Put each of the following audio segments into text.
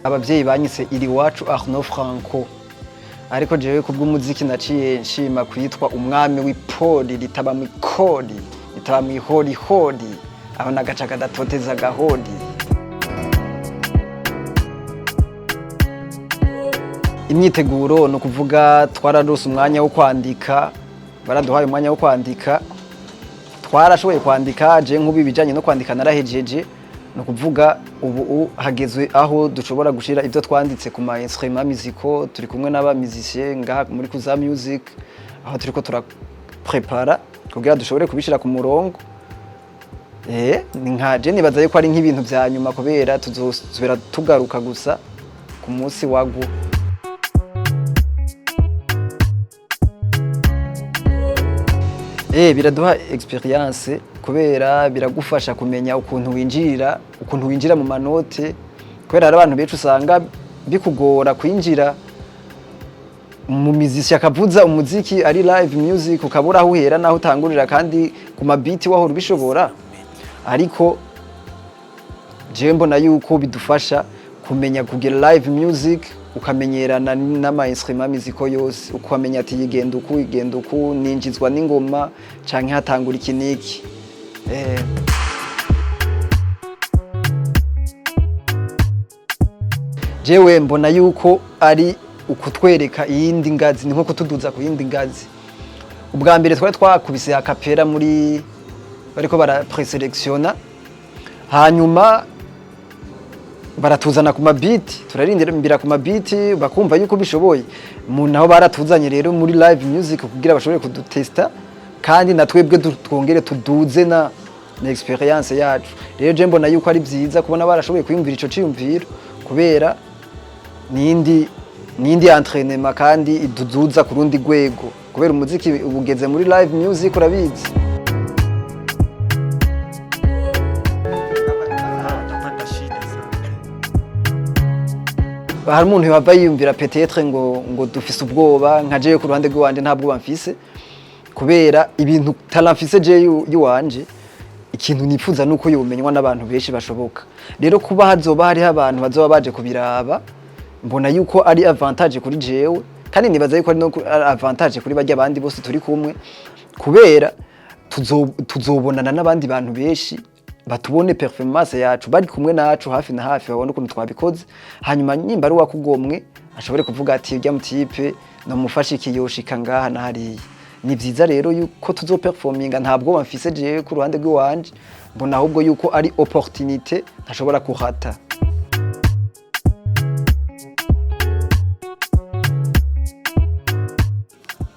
Abavyeyi banyise Iriwacu Arnaud Franco, ariko jewe kubw'umuziki naciye nshima kwitwa umwami w'ipoli ritaba mw'ikori, ritaba mw'ihorihori, aho nagaca kadatoteza agahori. Imyiteguro ni ukuvuga twararose umwanya wo kwandika, baraduhaye umwanya wo kwandika, twarashoboye kwandika. Je nk'ubu ibijanye no kwandika narahejeje. Ni ukuvuga ubu hagezwe aho dushobora gushira ibyo twanditse ku ma instruments musicaux. Turi kumwe n'aba musiciens ngaha muri Kuza Music, aho turiko turaprepara kugira dushobore kubishira ku murongo. Ni nka je nibaza yuko ari nk'ibintu vya nyuma, kubera tuzosubira tugaruka gusa ku munsi wagu. Biraduha experience, kubera biragufasha kumenya ukuntu winjira mu manote, kubera hari abantu benshi usanga bikugora kwinjira mu miziki, akavuza umuziki ari live music, ukabura aho uhera naho utangurira, kandi ku mabiti wahora ubishobora. Ariko jewe mbona yuko bidufasha kumenya kugira live music, ukamenyerana n'ama instruments musicaux yose, ukamenya ati yigenda uku, igenda uku, ninjizwa n'ingoma canke hatangura iki niki. Jewe mbona yuko ari ukutwereka iyindi ngazi, ni nko kutuduza ku yindi ngazi. Ubwa mbere twari twakubise a cappella muri bariko bara présélectionna, hanyuma baratuzana ku mabiti, turarindira ku mabiti, bakumva yuko bishoboye. Mu naho baratuzanye rero muri live music kugira bashobore kudutesta, kandi na twebwe twongere tuduze na experience yacu. Rero je mbona yuko ari byiza kubona barashoboye kwiyumvira ico ciyumviro, kubera nindi entraînement kandi iduduza ku rundi rwego, kubera umuziki ubugeze muri live music, urabizi. Utapata shida sana. Hari umuntu yava yiyumvira peut-être ngo dufise ubwoba. Nka jewe ku ruhande rw'iwanje nta bwoba mfise, kubera ibintu talent mfise je yiwanje, ikintu nifuza nuko yomenywa n'abantu benshi bashoboka. Rero kuba hazoba hariho abantu bazoba baje kubiraba, mbona yuko ari avantage kuri jewe, kandi nibaza yuko ari no ari avantage kuri barya abandi bose turi kumwe, kubera tuzobonana n'abandi bantu benshi, batubone performance yacu bari kumwe nacu hafi na hafi, babone ukuntu twabikoze. Hanyuma nyimba ari uwakugomwe ashobore kuvuga ati urya mutipe namufashe ikiyoshika ngaha na hariya. Ni vyiza rero yuko tuzoperforminga. Nta bwoba mfise jewe ku ruhande rw'iwanje, mbona ahubwo yuko ari opportunité ntashobora kuhata.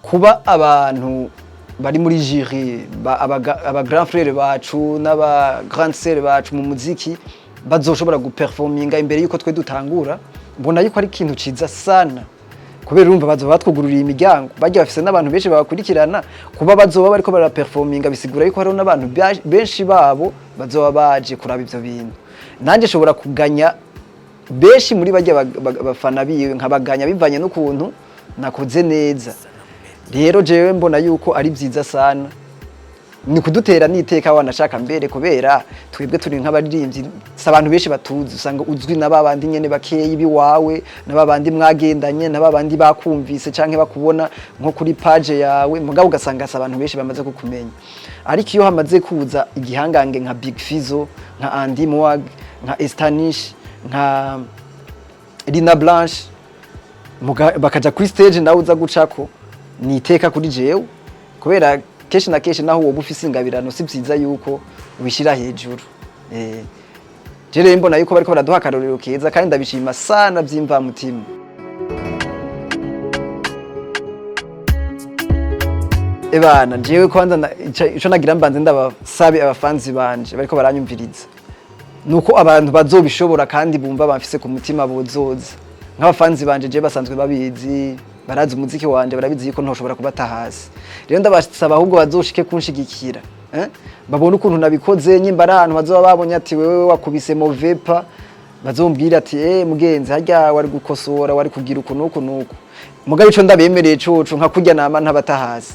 Kuba abantu bari muri jury, aba grand frère bacu n'aba grande sœur bacu mu muziki bazoshobora guperforminga imbere yuko twe dutangura, mbona yuko ari ikintu ciza sana, kubera urumva bazoba batwugururiye imiryango. Bajya bafise n'abantu benshi babakurikirana. Kuba bazoba bariko baraperforminga bisigura yuko hariho n'abantu benshi babo bazoba baje kuraba ivyo bintu. Nanjye nshobora kuganya benshi muri bajya bafana biwe, nkabaganya bivanye n'ukuntu nakoze neza. Rero jewe mbona yuko ari vyiza sana, ni kudutera n'iteka wanashaka mbere, kubera twebwe turi nk'abaririmbyi, si abantu benshi batuzi. Usanga uzwi na babandi nyene bakeyi biwawe, na babandi mwagendanye, na babandi bakumvise canke bakubona nko kuri page yawe, mugabo ugasanga si abantu benshi bamaze kukumenya. Ariko iyo hamaze kuza igihangange nka Big Fizzo, nka Andy Mwag, nka Estanish, nka Lina Blanche, bakaja kuri stage nawe uza gucako, ni iteka kuri jewe, kubera kenshi na kenshi naho woba ufise ingabirano, si vyiza yuko wishira hejuru. Je rero mbona yuko bariko baraduha akarorero keza, kandi ndabishima sana vy'imvamutima. Ebana, jewe kwanza ico nagira mbanze ndabasabe abafanzi banje bariko baranyumviriza, nuko abantu bazobishobora kandi bumva bamfise ku mutima bozoza. Nk'abafanzi banje je basanzwe babizi, barazi umuziki wanje, barabizi yuko ntoshobora kubata hasi. Rero ndabasaba ahubwo bazoshike kunshigikira, eh? Babone ukuntu nabikoze. Nyimba ari ahantu bazoba babonye ati wewe wakubise movepa, bazombwira ati mugenzi, harya wari gukosora, wari kugira uku nuku nuku. Mugabo ico ndabemereye coco, nka kurya nama ntabata hasi,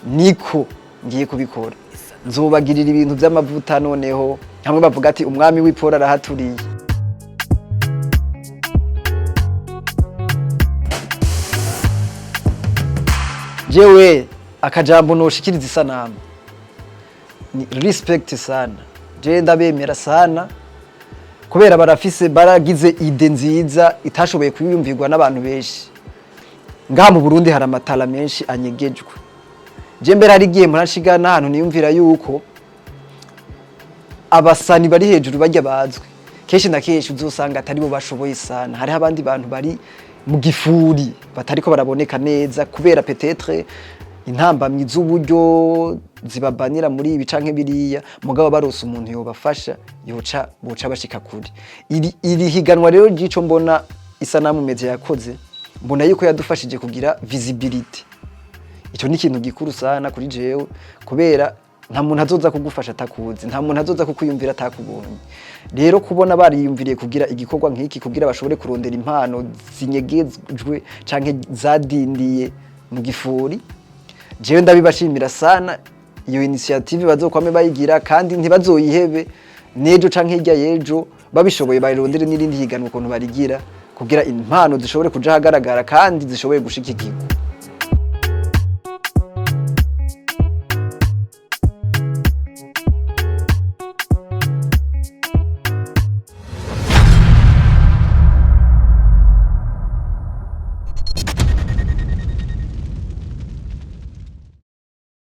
niko ngiye kubikora. Nzobagirira ibintu vy'amavuta, noneho hamwe bavuga ati umwami w'ipora arahaturiye. Jewe akajambo noshikiriza Isanamu ni respect sana. Je ndabemera sana kubera barafise, baragize idée nziza itashoboye kwiyumvirwa n'abantu benshi. Ngaha mu Burundi hari amatara menshi anyegejwe. Je mbere hari igihe murashiga n'ahantu niyumvira yuko abasani bari hejuru bajya bazwi, kenshi na kenshi uzosanga atari bo bashoboye sana. Hariho abandi bantu bari mu gifuri batariko baraboneka neza kubera peut-être intambamyi z'uburyo zibabanira muri ibi canke biriya. Mugabo barose umuntu yobafasha, yoca boca bashika kure. Iri higanwa rero ry'ico mbona Isanamu Media yakoze, mbona yuko yadufashije kugira visibility. Ico ni ikintu gikuru sana kuri jewe, kubera nta muntu azoza kugufasha atakuzi, nta muntu azoza kukwiyumvira atakubonye. Rero kubona bariyumviriye kugira igikorwa nk'iki kugira bashobore kurondera impano zinyegejwe canke zadindiye mu gifuri, jewe ndabibashimira sana. Iyo initiative bazokwame bayigira kandi ntibazoyihebe. N'ejo canke hirya y'ejo babishoboye barondere n'irindi higanwa ukuntu barigira kugira impano zishobore kuja ahagaragara kandi zishobore gushigikirwa.